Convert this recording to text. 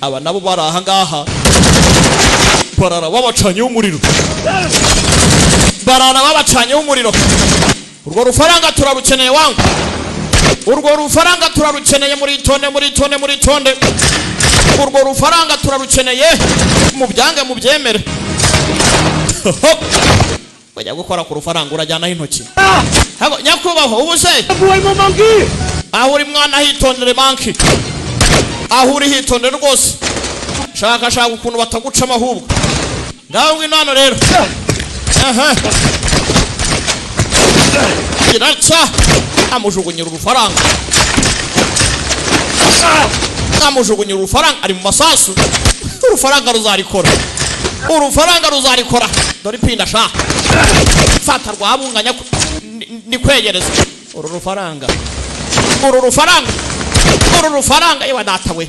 Aba nabo bari aha ngaha, barara babacanyeho umuriro, barara babacanyeho umuriro. Urwo rufaranga turarukeneye wangu, urwo rufaranga turarukeneye. Muri tonde, muri tonde, muri tonde, urwo rufaranga turarukeneye, mubyange mubyemere. Bajya gukora ku rufaranga, urajyanaho intoki. Hago, nyakubahwa, ubu se aho uri mwana, hitondere banki aho uri, hitondere rwose. Shaka shaka ukuntu batagucamo ahubwo. Ngaho ngwino hano rero. Aha iraca, amujugunyira urufaranga, amujugunyira urufaranga, ari mu masasu. Urufaranga ruzarikora, urufaranga ruzarikora. Dore ipinda sha, fata rwabunganya ni kwegereza uru rufaranga, uru rufaranga, uru rufaranga. Yewe data we!